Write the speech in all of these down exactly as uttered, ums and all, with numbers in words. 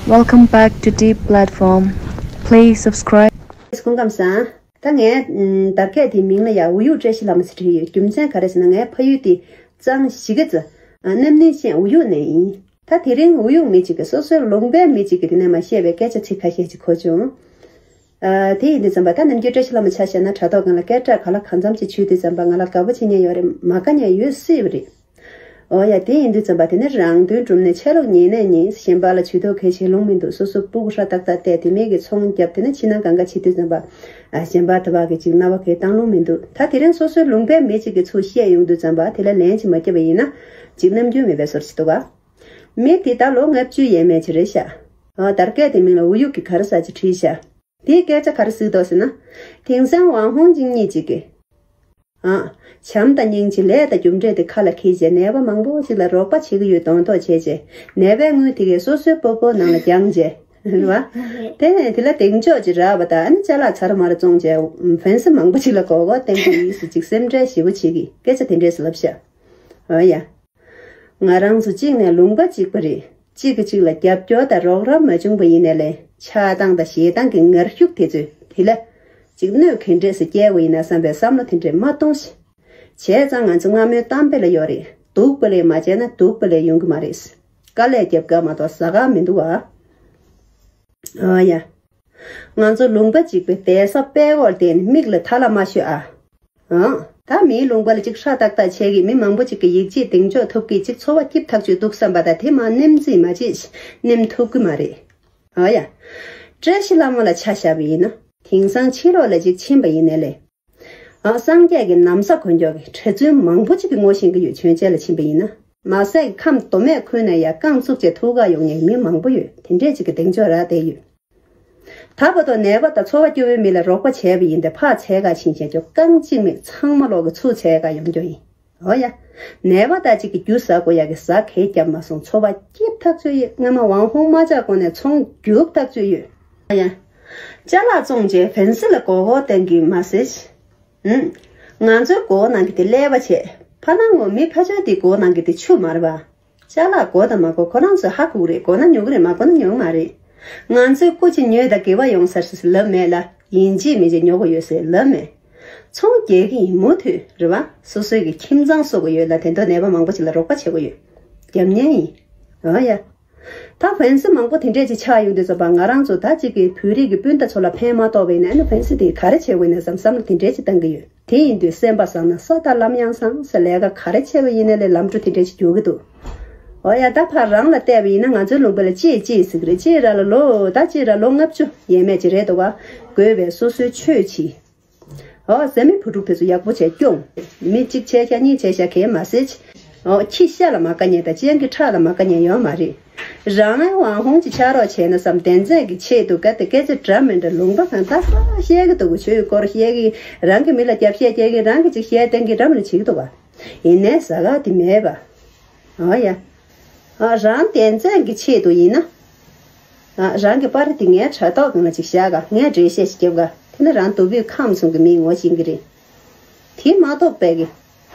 Welcome back to Deep Platform. Please subscribe. སྐུ་ཁམས་བཟང་། ད་ངས་ཨམ་དར་སྐད་དེའི་མིང་ལ་ཡ་འུ་ཡུག་བཀྲ་ཤིས་ལྷ་མོ་ཟེར་བྲིས་ཡོད། རྒྱུ་མཚན་ག་རེ་ཟེར་ན། ངའི་ཕ་ཡུལ་དེ་གཙང་གཞིས་ཀ་རྩེ་ཨ་རྣམ་གླིང་ཤན་འུ་ཡུག་ནས་ཡིན། ད་དེ་རིང་འུ་ཡུག་མི་གཅིག་གིས་སོ་སོའི་ལུང་པའི་མི་གཅིག་གིས་དེ་ནས་མར་བཤད་པའི་སྐད་ཆ་ཚིག་ཁ་ཤས་ཅིག་གོ་བྱུང་། ཨ་དེ་ཡིན་དུས་ཙམ་པ་ད་ནམ་རྒྱུན་བཀྲ་ཤིས་ལྷ་མོ་ཆ་བཞག་ན་དྲ་ཐོག་སྒང་ལ་སྐད་གྲགས་ག་ལ་གང་འཚམ་ཅིག་ཆུད་དུས་ཙམ་པ་ང་ལ་དགའ་པོ་བྱེད་མཁན་ཡོད་རེད། མ་དགའ་མཁན་ཡོད་སྲིད་པ་རེད། འོ་ཡ། དེ་ཡིན་དུས་ཙམ་པ་དེ་ནི་རང་དོན་སྒྲུབ་ནས་ཆ་ལུགས་ཉིད་ནས་ཉིད་གཞན་པ་ལ་ཇུས་གཏོགས་གལ་ཆེ་ལུང་མི་འདུག། སོ་སོའི་སྤུ་གུ་ཧྲ་ཏག་ཏག་བལྟས་དེ་མིག་གིས་ཚོང་བརྒྱབ་དེ་ནས་ཕྱི་ནང་གང་ག་བྱེད་དུས་ཙམ་པ་ཨ་གཞན་པ་དེ་བག་གི་ཅིག་རྣ་བ་གིས་བཏང་ལུང་མི་འདུག། ད་དེ་རིང་སོ་སོའི་ལུང་པའི་མི་གཅིག་གིས་ཚུར་བཤད་ཡོང་དུས་ཙམ་པ་དེ་ལ་ལན་ཅིག་མ་བརྒྱབ་པ་ཡིན་ན་ཅིག་ནམ་རྒྱུན་མེད་པའི་བཟོ་འདྲ་ཅིག་འདུག་ག། མི་དེ་ད་ལོ་ལྔ་བཅུ་ཡས་མས་ཅིག་རེད་ཤག། ཨ་དར་སྐད་དེ་མིང་ལ་འུ་ཡུག་གི་ག་རེ་ཟེར་ཅིག་བྲིས་ཤག། དེའི་སྐད་ཆ་ག་རེ་གཟིགས་འདུག་ཟེར་ན། དེང་སང་ཝང་ཧུང་ཅིང་གཉིས་གཅིག་གིས། ཨ། བྱམས་དང་སྙིང་རྗེ་ལས་དང་རྒྱུ་འབྲས་དེ་ཁ་ལ་འཁྱེར་བྱས་ནད་པ་མང་པོ་ཞིག་ལ་རོགས་པ་བྱེད་ཀྱི་ཡོད་མདོག་མདོག་བྱས་བྱས་ནད་པའི་དངུལ་དེ་གས་སོ་སོའི་སྤོ་བོའི་ནང་ལ་བརྒྱངས་བྱས། རེད་བ། དེ་ནས་དེ་ལ་གདེང་འཇོག་ཅིག་རག་པ་དང་ཨ་ནི་ཅ་ལག་ཚར་མར་བཙོངས་བྱས་ཧྥན་སི་མང་པོ་ཞིག་ལ་མགོ་སྐོར་བསྟན་གྱི་ཡིན་ཟེར་ཅིག་སེམས་ཁྲལ་ཞེ་པོ་བྱེད་ཀྱི་སྐད་ཆ་དེ་འདྲས་སུ་ལབ་ཤག། འོ་ཡ། ང་རང་ཚོ་གཅིག་ནས་ལུང་པ་གཅིག་པ་རེད། གཅིག་གིས་གཅིག་ལ་རྒྱབ་སྐྱོར་དང་རོགས་རམ་མ་བྱུང་པ་ཡིན་ནའི་ལས་ཆགས་སྡང་དང་ཞེ་སྡང་གི་ངར་ཤུགས་དེ་ཚོས་དེ་ལ་ཅིག་གནོད་ག་འདྲས་སེ་བསྐྱལ་བ་ཡིན་ན་བསམ་པའི་བསམ་བློ་དེ་འདྲས་མ་གཏོང་ཞིག། བྱས་ཙང་ང་ཚོ་སྔ་མོའི་གཏམ་དཔེ་ལ་ཡོད་རེད། སྡུག་པ་ལས་མ་བྱས་ན་སྡུག་པ་ལས་ཡོང་གི་མ་རེད། དཀའ་ལས་རྒྱབ་དཀའ་མ་གཏོགས་ཟ་ཁང་མི་འདུག་བ། ཨ་ཡ། ང་ཚོ་ལུང་པ་གཅིག་པའི་བསྡད་ས་དཔལ་འོག་བསྡད་ནས་མིག་ལ་ཐ་ལ་མ་ཤོད་ཨ། ཨང་། ད་མིའི་ལུང་པ་ལ་ཅིག་ཧྲ་ཏག་ཏག་བྱས་ཀྱི་མི་མང་པོ་ཅིག་གི་ཡིད་ཆེས་གདེང་འཇོག་ཐོབ་ཀྱི་ཅིག་འཚོ་བ་སྐྱིད་ཐག་ཆོད་འདུག་བསམ་པ་དང་དེ་མར་ནེམ་རྩིས་མ་བྱེད་ནེམ་ཐུབ་ཀྱི་མ་རེད། ཨ་ཡ། བཀྲ་ཤིས་ལྷ་མོ་ལ་ཆ་བཞག་པ་ཡིན་ན་དེང་སང་ཕྱི་ལོགས་ལ་ཅིག་ཕྱིན་པ་ཡིན་ནའི་ལས། ཨ་སངས་རྒྱས་ཀྱི་ན་བཟའ་གོན་མགྱོགས་ཀྱི་གྲྭ་བཙུན་མང་པོ་ཅིག་གིས་ངོ་ཤེས་ཀྱི་ཡོད། མཆོད་མཇལ་ལ་ཕྱིན་པ་ཡིན་ན་མ་ཟད་ཁམས་མདོ་སྨད་ཁུལ་ནས་ཡ་རྐང་བཙུགས་བྱས་ཐུག་ག་ཡོང་མཁན་མི་མང་པོ་ཡོད། དེ་འདྲས་ཅིག་གི་གདེང་འཇོག་རག་བསྡད་ཡོད། ད་བར་དུ་ནད་པ་དང་འཚོ་བ་སྐྱོ་བོའི་མི་ལ་རོགས་པ་བྱས་པ་ཡིན་ཏེ་ཕར་འཚོལ་ག་ཕྱིན་བྱས་ཁྱོ་རྐང་གཅིག་མེད་ཚང་མ་ལོག་གི་ཚུར་འཚོལ་ག་ཡོང་རྒྱུ་ཡིན། འོ་ཡ། ནད་པ་དག་ཅིག་གི་རྒྱུ་ཟ་དགོས་ཡ་གི་ཟ་གེ་བརྒྱབ་མ་སོང་། འཚོ་བ་སྐྱིད་ཐག་ཆོད་ཡོད། སྔ་མ་ཝང་ཧུང་མ་ཆགས་གོང་ནས་ཚོང་རྒྱུག་ཐག་ཆོད་ཡོད། འོ་ཡ། ཅ་ལག་བཙོངས་རྗེས་ཧྥན་སི་ལ་མགོ་སྐོར་བསྟན་གི་མ་ཟེར། ཨུམ། ང་ཚོའི་སྒོ་ནང་གི་དེ་ཀླད་པ་བྱས། ཕ་ནང་ངོ་མི་ཕ་ཆོས་དེའི་སྒོ་ནང་གི་དེ་ཆུ་མ་རེད་པ། ཅ་ལག་དགོས་དང་མ་དགོས་ཁོ་རང་ཚོས་ཧ་གོ་གི་རེད། དགོས་ན་ཉོ་གི་རེད། མ་དགོས་ན་ཉོ་གི་མ་རེད། ང་ཚོའི་སྐུ་མཁྱེན་ཉོས་དང་དགེ་བ་ཡོང་ས་རེད་ཟེར་ལབ་མེད་ལ། ཡིན་གཅིག་མིན་གཅིག་ཉོ་དགོས་ཡོད་ཟེར་ལབ་མེད། ཚོང་རྒྱག་གི་ཡིན་མུ་མཐུད་རེད་པ། སོ་སོའི་གི་ཁྱིམ་ཚང་གསོ་དགོས་ཡོད་ལ། དེ་འདྲ་ནད་པ་མང་པོ་ཞིག་ལ་རོགས་པ་བྱེད་དགོས་ཡོད། རྒྱབ་གཉེར་ཡིན། འོ་ཡ། ད་ཧྥན་སི་མང་པོ་དེ་འདྲས་ཅིག་ཆགས་ཡོང་དུས་ཙམ་པ་ང་རང་ཚོ་ད་ཅིག་གི་བོད་རིགས་ཀྱི་སྤུན་ཟླ་ཚོ་ལ་ཕན་མ་ཐོགས་པ་ཡིན་ན་ཨ་ནི་ཧྥན་སི་དེ་ག་རེ་བྱེད་དགོས་ཡིན་ན་བསམ་བསམ་བློ་དེ་འདྲས་ཅིག་བཏང་གི་ཡོད། དེ་ཡིན་དུས་སེམས་པ་བཟང་ན་ས་དང་ལམ་ཡང་བཟང་ཟེར། ལས་ཀ་ག་རེ་བྱས་པ་ཡིན་ན་ལས་ལམ་འགྲོ་དེ་འདྲས་ཅིག་འགྱུར་གི་འདུག། འོ་ཡ། ད་ཕར་རང་ལ་བལྟས་པ་ཡིན་ན་ང་ཚོའི་ལུང་པ་ལ་ཅེས་ཅེས་ཟེར་གི་རེད། ཅེས་ར་ལ་ལོ་ད་ཅེས་ར་ལོ་ལྔ་བཅུ་ཡས་མས་ཅིག་རེད་འདུག་ག། དགོས་པའི་སོ་སོའི་ཆོས་བྱེད། ཨོ་བཟའ་མི་བུ་ཕྲུག་དེ་ཚོ་ཡག་པོ་བྱས་སྐྱོང་། མི་གཅིག་བྱས་ཤག་གཉིས་བྱས་ཤག་གས་མ་ཟེར། ཨོ་ཁྱི་ཤ་ལ་མ་དགའ་མཁན་དང་སྤྱང་ཀི་ཁྲག་ལ་མ་དགའ་མཁན་ཡོད་མ་རེད། རང་ཨེ་ཝང་ཧུང་གཅིག་ཆགས་རོགས་བྱས་ན་བསམ། བདེན་ཚད་ཀྱི་ཆེད་དུ་ག་དེ་སྐད་ཆ་འདྲ་མི་འདྲ་ལུང་པ་གང་ལྟར་བཤད་ཀྱི་འདུག་གོ། ཆོས་སྐོར་བཤད་ཀྱི། རང་གི་མི་ལ་རྒྱབ་བཤད་རྒྱག་གི། རང་གི་ཅིག་བཤད་བསྟན་གྱི་འདྲ་མི་འདྲ་བྱེད་ཀྱི་འདུག་ག། ཡིན་ནའི་ཟ་ཁང་དེ་མེད་པ། ཨོ་ཡ། ཨ་རང་བདེན་ཚད་ཀྱི་ཆེད་དུ་ཡིན་ན། ཨ་རང་གི་པར་དེ་ངའི་དྲ་ཐོག་སྒང་ལ་ཅིག་བཞག་ག། ངས་འགྲེལ་བཤད་ཞིག་རྒྱབ་ག། དེ་ནི་རང་དུ་བུས་ཁམས་གསུམ་གྱི་མིའི་ངོ་ཤེས་ཀྱི་རེད། དེ་མ་གཏོགས་པའི་གི།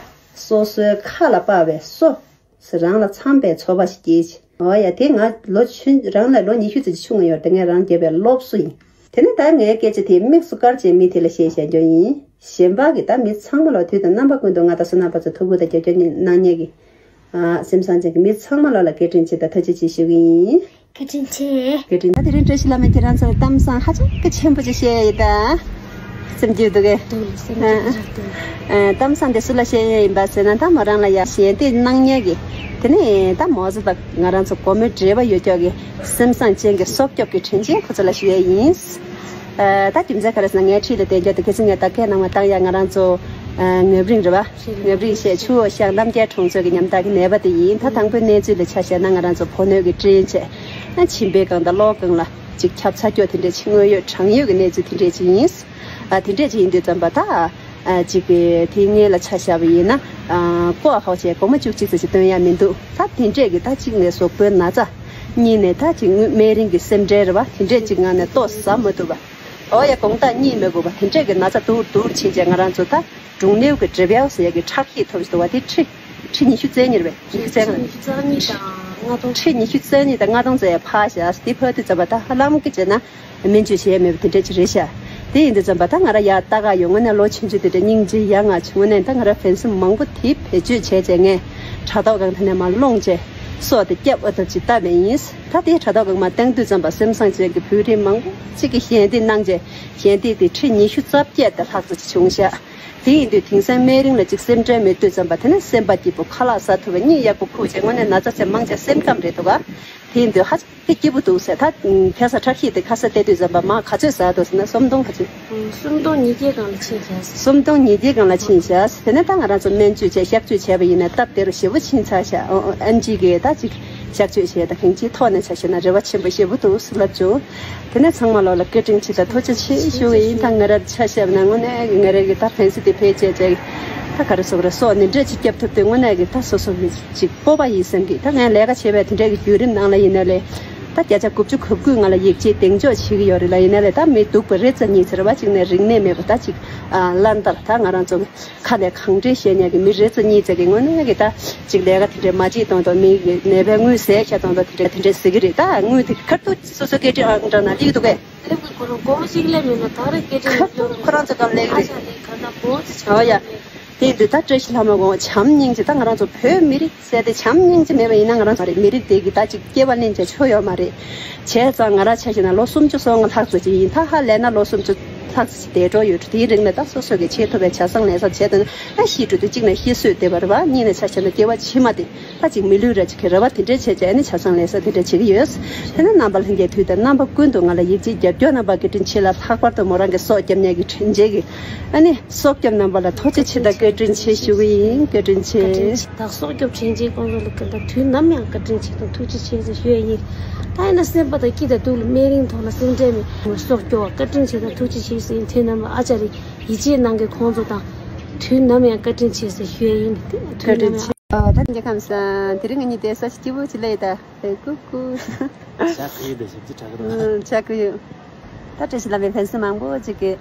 སོ་སོའི་ཁ་ལ་དཔག་པའི་སོ། ཟེར་རང་ལ་འཚམ་པའི་ཚོར་བ་ཞིག་སྐྱེས་ཅི། ཨོ་ཡ། དེ་ང་ལོ་ཆུང་། རང་ལས་ལོ་ཉི་ཤུ་ཙམ་ཅིག་ཆུང་ངུ་ཡོད་རེད་དེ། ངས་རང་བརྒྱབ་པའི་སློབ་གསོ་ཡིན། དེ་ནི་ད་ངའི་སྐད་ཆ་དེ་དམིགས་སུ་བཀར་བྱས་མི་དེ་ལ་བཤད་བཤད་རྒྱུ་ཡིན། གཞན་པ་གི་ད་མི་ཚང་མ་ལ་དུས་དང་རྣམ་པ་ཀུན་ཏུ་ང་དང་བསོད་ནམས་པ་ཚོ་ཐུགས་ཁུར་དང་རྒྱབ་སྐྱོར་གནང་མཁན་གྱི། ཨ་སེམས་བཟང་ཅན་གྱི་མི་ཚང་མ་ལ་ལ་བཀའ་དྲིན་ཆེ་དང་ཐུགས་རྗེ་ཆེ་ཞུ་གི་ཡིན། བཀའ་དྲིན་ཆེ། བཀའ་དྲིན། ད་དེ་རིང་བཀྲ་ཤིས་ལྷ་མོས་ཁྱེད་རང་ཚོར་གཏམ་བཟང་ཧ་ཅང་གི་ཆེན་པོ་ཅིག་བཤད་ཡོད་ད། སེམས་སྐྱིད་འདུག་གས། འདུག་སེམས་སྐྱིད་འདུག། ཨ་གཏམ་བཟང་དེ་སུ་ལ་བཤད་ཡས་ཡིན་པ་ཟེར་ན། ད་མོ་རང་ལ་ཡ་ཞལ་འདེབས་གནང་མཁན་གྱི། དེ་ནས་ད་མོ་ཚོ་དང་ང་རང་ཚོ་སྒོ་མོའི་འབྲེལ་བ་ཡོད་ཀྱོག་གི་སེམས་བཟང་ཅན་གྱི་སྲོག་སྐྱོབ་ཀྱི་དྲིན་ཅན་ཁོ་ཚོ་ལ་ཞུ་ཡས་ཡིན། ཨ་ད་རྒྱུ་མཚན་ག་རེ་ཟེར་ན། ངའི་འཁྲིས་ལ་བསྡད་ཀྱོག་དེ་གལ་སྲིད་ངས་ད་སྐད་ནང་མ་བཏང་ཡ། ང་རང་ཚོ་ཨ་ངབ་རིང་རེད་པ། ངབ་རིང་བཤད་ཆུ་བོ་ཤང་རྣམ་རྒྱལ་གྲོང་ཚོ་གི་ཉམ་ཐག་གི་ནད་པ་དེ་ཡིན། ད་དང་པོའི་གནས་ཚུལ་ལ་ཆ་བཞག་ན། ང་རང་ཚོ་ཕོ་སྣོད་ཀྱི་སྤྲིན་བྱས། ཨ་མཆིན་པའི་སྒང་དང་གློ་སྒང་ལ་ཅིག་ཁྱབ་ཚ་ཀྱོག་དེ་འདྲས་ཅིག་མངོན་ཡོད། གྲང་ཡོད་ཀྱི་གནས་ཚུལ་དེ་འདྲས་ཅིག་ཡིན། ཨ་དེ་འདྲས་ཅིག་ཡིན་དུས་ཙམ་པ་ད། ཨ་ཅིག་གི་དེའི་སྔོན་ལ་ཆ་བཞག་པ་ཡིན་ན། ཨ་ཀོ་ཧའོ་བྱས་སྒོར་མོ་བཅུ་གཅིག་ཙམ་ཞིག་སྟོན་ཡ་མི་འདུག། ད་དེ་འདྲས་ཀྱི་ད་གཅིག་ནས་གཟུགས་པོའི་ན་ཚ། གཉིས་ནས་ད་ཅིག་དངོས་སྨན་རིན་གྱི་སེམས་ཁྲལ་རེད་པ། དེ་འདྲས་ཅིག་ངང་ནས་ལྟོ་ཟ་མ་ཐུབ་པ། ཨོ་ཡ། དགོང་དག་གཉིད་མི་ཁུག་པ་དེ་འདྲས་ཀྱི་ན་ཚ་སྡུག་སྡུག་ཕྱིན་བྱས། ང་རང་ཚོ་ད་སྒྲུང་ལེའུ་གི་འབྲི་བལ་ཟེར་ཡ་གི་ཁྲག་ཤེད་ཐོབ་ཞིག་འདུག་པ། དེ་ཁྲི་ཁྲི་ཉི་ཤུ་རྩ་གཉིས་རེད་པས། ཉི་ཤུ་རྩ་ལྔ། ཉི་ཤུ་རྩ་གཉིས་དང་ ལྔ་སྟོང་ཁྲི་ཉི་ཤུ་རྩ་གཉིས་དང་ལྔ་སྟོང་ཙམ་ཕར་བཞག་དེ་ཕར་དུ་ཙམ་པ་ད་ཧ་ལམ་གི་བྱས་ན་སྨན་བཅོས་བྱས་མེད་པ་དེ་འདྲ་ཅིག་རེད་ཤག་དེ་ཡིན་དུས་ཙམ་པ་ད་ང་རང་ཡར་ལྟ་ག་ཡོང་། དངོས་གནས་ལོ་ཆུང་ཆུང་དེ་འདྲ་སྙིང་རྗེ་ཡ་ང་བྱུང་། དངོས་གནས་ད་ང་རང་ཕན་སེམས་མང་པོ་དེ་བེད་སྤྱོད་བྱས་བྱས་ངས་དྲ་ཐོག་སྒང་དེ་ནས་མར་སློང་བྱས་སྲོག་དེ་སྐྱབས་ཨ་ཐབས་ཅིག་བཏབ་པ་ཡིན། ད་དེ་དྲ་ཐོག་སྒང་མར་བཏང་དུས་ཙམ་པ་སེམས་བཟང་ཅན་གྱི་བོད་རིགས་མང་པོ་ཅིག་གིས་ཞལ་འདེབས་གནང་བྱས་ཞལ་འདེབས་དེ་ཁྲི་ཉི་ཤུ་རྩ་བརྒྱད་དང་ལྷག་ཙམ་ཅིག་བྱུང་ཤག་དེ་ཡིན་དུས་དེང་སང་སྨན་རིན་ལ་ཅིག་སེམས་ཁྲལ་མེད་དུས་ཙམ་པ་དེ་ནས་སེམས་པ་སྐྱིད་པོ་ཁ་ལག་ཟ་ཐུབ་པ་གཉིད་ཡག་པོ་ཁུག་བྱས་དངོས་གནས་ན་ཚ་ཚད་མང་ཆེ་སེམས་ཁམས་རེད་འདུག་ག་དེ་ཡིན་དུས་ཧ་ཅང་སྐྱིད་པོ་འདུག་ཟེར། ད་ཁ་སང་ཁྲག་ཤེད་དེ་ཁ་སང་བལྟས་དུས་ཙམ་པ་མར་ག་ཚོད་ཟ་འདུག་ཟེར་ན་སུམ་སྟོང་ག་ཚོད། སུམ་སྟོང་ཉིས་བརྒྱའི་སྒང་ལ་ཕྱིན་ཤག་སུམ་སྟོང་ཉིས་བརྒྱའི་སྒང་ལ་ཕྱིན་ཤག་དེ་ནས་ད་ང་རང་ཚོ་སྨན་བཅོས་བྱས་གཤག་བཅོས་བྱས་པ་ཡིན་ན་སྟབས་བདེ་རུ་ཞེ་པོ་ཕྱིན་ཚར་ཤག་ཨོ་ཨོ་ཨེམ་ཆི་གིས་ད་ཅིག་གཤག་བཅོས་བྱས་ད་གང་ཅིའི་ཐོག་ནས་ཆ་བཞག་ན་རེ་བ་ཆེན་པོ་ཞེ་པོ་འདུག་ཟེར་ལབ་བྱུང་། དེ་ནས་ཚང་མ་ལོག་ལ་བཀའ་དྲིན་ཆེ་དང་ཐུགས་རྗེ་ཆེ་ཞུ་བ་ཡིན། ད་ང་རང་ཆ་བཞག་ན་དངོས་གནས་ཀྱི་ང་རང་གི་ད་ཕན་སེམས་དེ་བེད་སྤྱད་བྱས་ད་ག་རེ་ཟེར་དགོས་རེད། སྲོག་འདི་འདྲ་ཅིག་སྐྱབས་ཐུབ་དུས་དངོས་གནས་ཀྱི་ད་སོ་སོ་གི་ཅིག་སྤོབས་པ་ཡིན་བསམ་གི། ད་ངས་ལས་ཀ་བྱས་པའི་དེ་འདྲའི་གི་བརྒྱུད་རིམ་ནང་ལ་ཡིན་ན་ལས་ད་བརྒྱ་ཆ་དགུ་བཅུ་གོ་དགུ་ང་ལ་ཡིད་ཆེས་གདེང་འཇོག་བྱེད་ཀྱི་ཡོད་རེད་ལ། ཡིན་ན་ལས་ད་མི་སྡུག་པ་རེ་རྩ་གཉིས་ཟེར་བ་ཅིག་ནས་རིག་གནས་མེད་པ་ད་ཅིག་ཨ་ལན་བཏབ། ད་ང་རང་ཚོ་ཁ་ནས་གང་དྲན་བཤད་མཁན་གྱི་མི་རེ་རྩ་གཉིས་ཙམ་གྱིས་དངོས་གནས་ཀྱི་ད་ཅིག་ལས་ཀ་དེ་འདྲའི་མ་བྱེད་གཏོང་གཏོང་མི་གི་ནད་པའི་དངུལ་ཟས་ཤ་གཏོང་གཏོང་དེ་འདྲ་དེ་འདྲ་ཟེར་གི་རེད། ད་དངུལ་དེ་ཁ་ཐུག་སོ་སོ་སྐད་འཕྲིན་ཨང་འདྲ་ན་སླེབས་འདུག་གས། སླེབས་གི་ཁོ་རང་སྒོར་མོ་གཅིག་སླེབས་མེད་ན་ད་རེས་སྐད་འཕྲིན་ཁ་ཐུག་ཁོ་རང་ཚོ་གམ་སླེབས་གི་རེད། ཨ་ཅག་ལས་ག་ད་སྒོར་མོ་གཅིག་ཆགས་ཨོ་ཡ། ཡོད་མེད། དེ་འདུག་ད་བཀྲ་ཤིས་ལྷ་མོ་དགོངས་བྱམས་སྙིང་རྗེ། ད་ང་རང་ཚོ་བོད་མི་རིགས་ཟེར་དེ་བྱམས་སྙིང་རྗེ་མེད་པ་ཡིན་ན་ང་རང་ཚོ་རེད་མི་རིགས་དེ་གི་ད་ཅིག་སྐྱེ་བ་ལེན་བྱ་ཆོ་ཡོད་མ་རེད། བྱས་ཙང་ང་རང་ཆ་བཞག་ན་ལོ་སུམ་ཅུ་སོ་ལྔ་ལྷག་ཙམ་ཅིག་ཡིན། ད་ཧ་ལས་ན་ལོ་སུམ་ཅུ་ལྷག་ཙམ་ཅིག་འདས་འགྲོ་ཡོད་འགྲོ། དེའི་རིང་ལ་ད་སོ་སོ་གི་བྱེད་ཐུབ་པའི་བྱ་བཟང་ལས་བཟང་བྱས་ཏེ་ན་ཨ་ཤི་འགྲོ་དུས་གཅིག་ན་ཤི་སོས་བསྡད་པ་རེད་བ། གཉིས་ན་ཆ་བཞག་ན་སྐྱེ་བ་ཕྱི་མ་དེ་ད་ཅིག་མི་ལུས་ར་ཅིག་གི་རེ་བ་དེ་འདྲས་བྱས་བྱས་ཨ་ནི་བྱ་བཟང་ལས་བཟང་དེ་འདྲས་བྱེད་ཀྱི་ཡོད། དེ་ནས་རྣམ་པ་ལྷན་རྒྱས་དུས་དང་རྣམ་པ་ཀུན་ཏུ་ང་ལ་ཡིད་ཆེས་རྒྱབ་སྐྱོར་གནང་བར་བཀའ་དྲིན་ཆེ་ལ། ལྷག་པར་དུ་མོ་རང་གི་སྲོག་སྐྱབས་མཁན་གྱི་དྲིན་ཆེ་གི་ཨ་ནི་སྲོག་སྐྱབས་རྣམ་པ་ལ་ཐུགས་རྗེ་ཆེ་དང་བཀའ་དྲིན་ཆེ་ཞུ་གི་ཡིན། བཀའ་དྲིན་ཆེ། བཀའ་དྲིན་ཆེ། ད་སྲོག་སྐྱོབ་དྲིན་ཆེ་ཁོང་ཚོ་ལ་ད་དུས་ནམ་ཡང་བཀའ་དྲིན་ཆེ་དང་ཐུགས་རྗེ་ཆེ་ཟེར་ཞུ་ཡ་ཡིན། ད་ཡིན་ན་སེམས་པ་དང་སྐྱིད་དང་སྡུག་ལ་སྨན་རིན་ཐོག་ལ་སེམས་ཁྲལ་མེད། སྲོག་སྐྱོབ་པ་བཀའ་དྲིན་ཆེ་དང་ཐུགས་རྗེ་ཆེ་ཟེར་དུས་ནམ་ཡང་ཨ་ཅག་རེ་ཡིད་ཆེས་གནང་མཁན་ཁོང་ཚོ་དང་དུས་ནམ་ཡང་བཀའ་དྲིན་ཆེ་ཟེར་ཞུ་ཡ་ཡིན། དུས་ནམ་ཡང་། ཨ་ད་ཐེངས་ཁམས་སང་དེ་རིང་ང་གཉིས་བསྡད་ས་ཞིག་སྐྱིད་པོ་ཅིག་སླེབས་ད། ཧེ་ཀུ་ཀུ། ཞག་ཁ་ཡོད་དེ་ཞབས་ཕྱི་དྲག་གི་རེད། ཨ་ཆག་གི་ཡོད། ད་བཀྲ་ཤིས་ལྷ་མོའི་ཕན་སེམས་མང་པོ་ཅིག་གིས་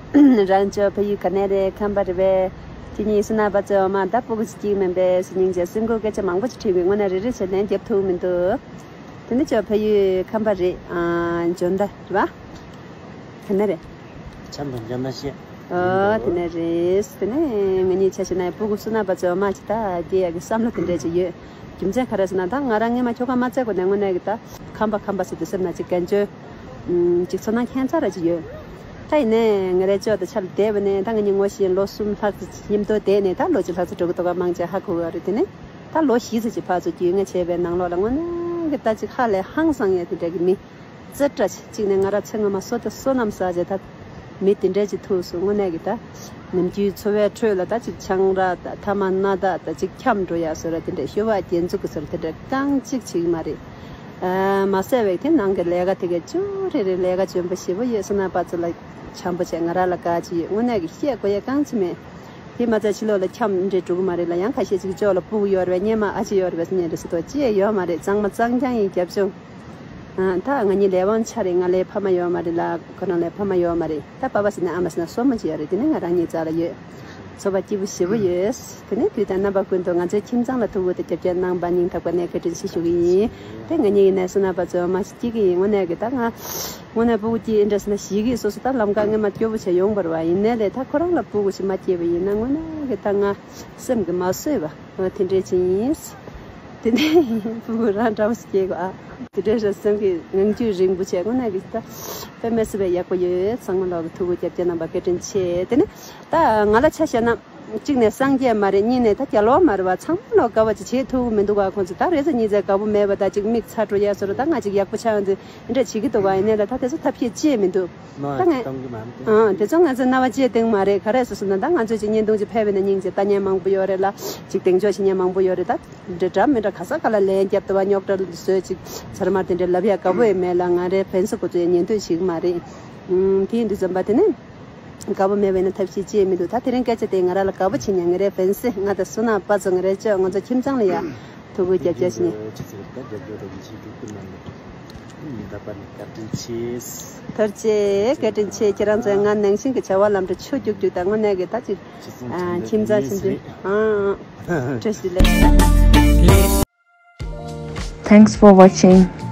རང་ཅོ་ཕ་ཡུལ་ག་ནས་རེད། ཁམས་པ་རེད་པས། དེ་གཉིས་སུ་ན་པ་ཚོ་མ་ད་སྤུ་གུ་ཅིག་སྐྱེས་མིན་པས་སུ་སྙིང་རྗེ་སེམས་ཁུར་སྐད་ཆ་མང་པོ་ཅིག་དྲིས་པའི་དངོས་གནས་རེ་རེ་བྱས་ནས་རྒྱབ་ཐུབ་མི་འདུག་དེ་ནི་ཅོ་ཕ་ཡུལ་ཁམས་པ་རེད། ཨ་འཇོ་མདའ་རེད་པ། དེ་ནས་རེད། ཆམ་དང་འཇམ་ན་ཤེས། ཨོ་དེ་ནས་རེད། དེ་ནས་ང་གཉིས་ཆ་བཞག་ན་སྤུ་གུ་སུ་ན་པ་ཚོ་མ་ཅིག་ད་སྐྱེ་ཡག་གི་བསམ་བློ་དེ་འདྲས་ཅིག་ཡོད། རྒྱུ་མཚན་ག་རེ་ཟེར་ན་ད་ང་རང་སྔས་མ་ཁྱོ་ག་མ་བཙལ་གོང་ནས་དངོས་གནས་ཀྱི་ད་ཁམས་པ་ཁམས་པ་ཟེར་དུས་སེམས་ན་ཅིག་གན་ཅོ་ཅིག་ཚོར་སྣང་ཁྱད་མཚར་ར་ཅིག་ཡོད། ད་ཡིན་ནའི་ང་རའི་ཅོ་དང་ཆ་ལ་བསྡད་པ་ནས་ད་ང་གཉིས་ངོ་ཤེས་ལོ་གསུམ་ལྷག་ཙམ་མཉམ་དུ་བསྡད་ནས་ད་ལོ་གཅིག་ལྷག་ཙམ་འགྲོ་གི་འདུག་ག་མང་ཆེ་ཧ་གོ་གི་ཡོད་རེད། དེ་ནས་ད་ལོ་བཞི་ཙམ་ཅིག་ཕར་ཚུར་རྒྱུས་མངའ་བྱས་པའི་ནང་ལོགས་ལ་དངོས་གནས་ཀྱི་ད་ཅིག་ཧ་ལས་ཧང་སང་ཡས་དེ་འདྲ་གི་མི། རྩེ་བཀྲ་ཆེ། གཅིག་ནས་ང་རང་ཚེ་སྔོན་མ་བསོད་བདེ་བསོད་ནམས་བསགས་བྱས་ད་མི་དེ་འདྲས་ཅིག་ཐུག་སོང་། དངོས་གནས་ཀྱི་ད་ནམ་རྒྱུན་འཚོ་བའི་ཁྲོད་ལ་ད་ཅིག་ཆང་རག་ད་ཐ་མག་སྣ་ཐག་ད་ཅིག་འཁྱམས་འགྲོ་ཡ་བཟོ་འདྲ་དེ་འདྲས་ཤོར་བ་རྒྱན་འཛུགས་ཀྱི་བཟོ་འདྲ་དེ་འདྲས་རྐང་གཅིག་བྱེད་ཀྱི་མ་རེད། ཨ་མ་ཟད་པའི་དེ་ནང་གི་ལས་ཀ་དེ་གའི་ཅུ་རེ་རེ་ལས་ཀ་འཇོན་པོ་ཞེ་པོ་ཡོད། སོ་ན་པ་ཚོ་ལ་བྱམས་པོ་བྱས་ང་རང་ལ་དགའ་ཅིག་ཡོད། དངོས་གནས་ཀྱི་བཤད་དགོས་ཡ་རྐང་གཅིག་མེད། དེ་མ་ཚད་ཕྱི་ལོགས་ལ་འཁྱམས་འདྲེ་འགྲོ་གི་མ་རེད་ལ། ཡང་ཁ་ཤས་ཅིག་ཅོག་ལ་སྤུ་གུ་ཡོད་རེད་པས། སྙན་མ་ཨ་ཅེ་ཡོད་རེད་པས་ཟེར་མཁན་འདྲ་སུ་དོ་ཅི་ཡང་ཡོད་མ་རེད། གཙང་མ་གཙང་རྐྱང་ཡིན། རྒྱབ་ལྗོངས། ཨ་ད་ང་གཉིས་ལས་དབང་ཆ་རེད། ང་ལའི་ཕ་མ་ཡོད་མ་རེད་ལ། ཁོ་རང་ལའི་ཕ་མ་ཡོད་མ་རེད། ད་པ་པ་ཟེར་ན་ཨ་མ་ཟེར་ན་སོ་མ་ཅིག་ཡོད་རེད། དེ་ནས་ང་རང་གཉིས་རྩ་ལ་ཡོད། ཚོར་བ་སྐྱིད་པོ་ཞེ་པོ་ཡོད། དེ་ནས་དུས་དང་རྣམ་པ་ཀུན་ཏུ་ང་ཚོའི་ཁྱིམ་ཚང་ལ་ཐུགས་ཁུར་དང་རྒྱབ་སྐྱོར་གནང་བར་སྙིང་ཐག་པ་ནས་བཀའ་དྲིན་ཆེ་ཞུ་གི་ཡིན། དེ་ང་གཉིས་ཡིན་ནའི་སོ་ན་པ་ཚོ་མ་སྐྱིད་ཀྱི་ཡིན། དངོས་གནས་ཀྱི་ད་ང་དངོས་གནས་སྤུ་གུ་སྐྱེས་འདྲ་ཟེར་ན་ཞིག་གིས་སོ་སོ་ད་ལམ་ཁ་སྔོན་མ་སྐྱོ་པོ་བྱས་ཡོང་བ་རེད་པ། ཡིན་ནའི་ལས་ད་ཁོ་རང་ལ་སྤུ་གུ་ཞིག་མ་སྐྱེས་པ་ཡིན་ན་དངོས་གནས་ཀྱི་ད་ང་སེམས་ཀྱིས་མ་བཟོད་པ་དེ་འདྲས་ཅིག་ཡིན། དེ་ནས་སྤུ་གུ་རང་འདྲ་བོ་ཞིག་སྐྱེས་གོ་ཨ། དེ་འདྲས་རེད། སེམས་ཀྱི་ངང་རྒྱུད་རིང་པོ་བྱས་དངོས་གནས་ཀྱི་ད་དཔེ་མི་སྲིད་པའི་ཡག་པོ་ཡོད། ཚང་མ་ལོག་གི་ཐུགས་ཁུར་རྒྱབ་སྐྱོར་གནང་བར་བཀའ་དྲིན་ཆེ། དེ་ནས་ད་ང་ལ་ཆ་བཞག་ན། གཅིག་ནས་སངས་རྒྱས་མ་རེད། གཉིས་ནས་ད་རྒྱལ་བ་མ་རེད་པ། ཚང་མ་ལོག་དགའ་བ་ཅིག་བྱེད་ཐུབ་ཀྱི་མི་འདུག་ག་ཁོང་ཚོ་ད་རེས་གཟའ་ཉི་མའི་དགའ་པོ་མེད་པ་ད་ཅིག་མིག་ཚ་འགྲོ་ཡ་བཟོ་འདྲ། ད་ང་ཅིག་ཡག་པོ་ཆགས་ཡོང་དུས་འདི་འདྲ་བྱེད་ཀྱི་འདུག་ག་ཡིན་ནའི་ལ་ད་དེ་ཚོ་ཐབས་ཤེས་ཅི་ཡང་མི་འདུག་ད་ང་ཨང་དེ་ཚོ་ང་ཚོའི་རྣ་བ་ཅི་ཡང་གཏིང་མ་རེད། ག་རེ་ཟེར་སོང་ན་ད་ང་ཚོས་ཅིག་བརྙན་ཐུང་ཅིག་ཕེབས་པ་ན་སྙིང་རྗེ་ལྟ་མཁན་མང་པོ་ཡོད་རེད་ལ། ཅིག་གདེང་འཇོག་བྱེད་མཁན་མང་པོ་ཡོད་རེད། ད་འདྲ་འདྲ་མི་འདྲ་ག་ས་ག་ལ་ལན་བརྒྱབ་འདུག་པ། རྙོག་དྲ་བཟོས་ཅིག་ཚར་མ་དེ་འདྲ་ལབ་ཡ་དགའ་པོ་ཡང་མེད་ལ། ང་རའི་ཕན་སེམས་ཁོ་ཚོས་ཉན་འདོད་བྱེད་ཀྱི་མ་རེད། ཨང་དེ་ཡིན་དུས་ཙམ་པ་དེ་ནས། དགའ་པོ་མེད་པ་ཡིན་ན་ཐབས་ཤེས་ཅི་ཡང་མི་འདུག་ད་དེ་རིང་སྐད་ཆ་དེ་ང་རང་ལ་དགའ་པོ་བྱེད་མཁན་ང་རའི་ཕན་སེམས། ང་དང་སུ་ན་པ་ཚོ་ང་རའི་ཅོ་ང་ཚོ་ཁྱིམ་ཚང་ལ་ཡ་ཐུགས་ཁུར་རྒྱབ་རྒྱབ་བྱེད་མཁན། ཐུགས་རྗེ་ཆེ། བཀའ་དྲིན་ཆེ། ཐུགས་རྗེ་ཆེ། བཀའ་དྲིན་ཆེ། ཁྱེད་རང་ཚོས་ང་ནང་བཞིན་གྱི་བྱ་བ་ལམ་འགྲོ་ཆུ་རྒྱུག་རྒྱུག་དང་དངོས་གནས་ཀྱི་ད་ཅིག་ཁྱིམ་ཚང་ཆུང་ཆུང་། ཨང་ཨང་། བཀྲ་ཤིས་བདེ་ལེགས། ད་ Thanks for watching.